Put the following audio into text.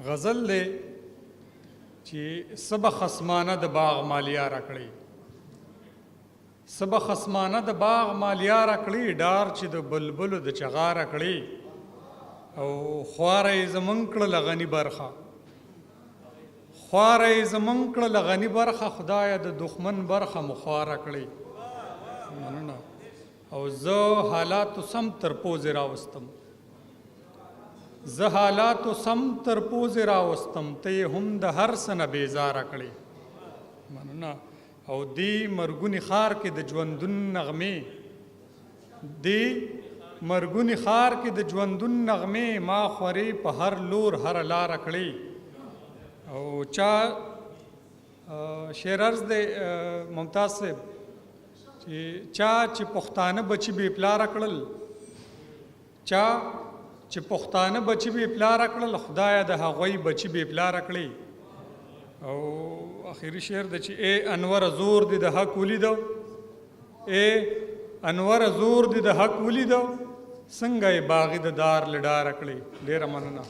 غزل دی چې سبا خصمانه د باغ مالیا راکړي، سبا خصمانه د باغ مالیا راکړي، ډار چې د بلبلو د چغار کړي، او خواره یې زمونږ کړله غني برخه، خواره یې زمونږ کړله غني برخه، خدایه د دښمن برخه مو خواره کړې. مننه. او زه حالاتو سم تر پوزې راوستم، زه حالاتو سم تر پوزې راوستم، ته یې هم د هر څه نه بېزاره کړې. مننه. او دې مرګوني ښار کې د ژوندون نغمې، دې مرګوني ښار کې د ژوندون نغمې ما خورې په هر لور هر لاره کړې. او چا شعر عرض دی ممتاز صاحب چې چا چې پښتانه بچي بې پلاره کړل، چا چې پښتانه بچي بې پلاره کړل، خدایه د هغوی بچي بې پلاره کړې. او اخیری شعر دی چې ای انور زور دې د حق ولیده، ای انور زور دې د حق ولیده، څنګه یې باغي د دار له ډاره کړې. ډېره مننه.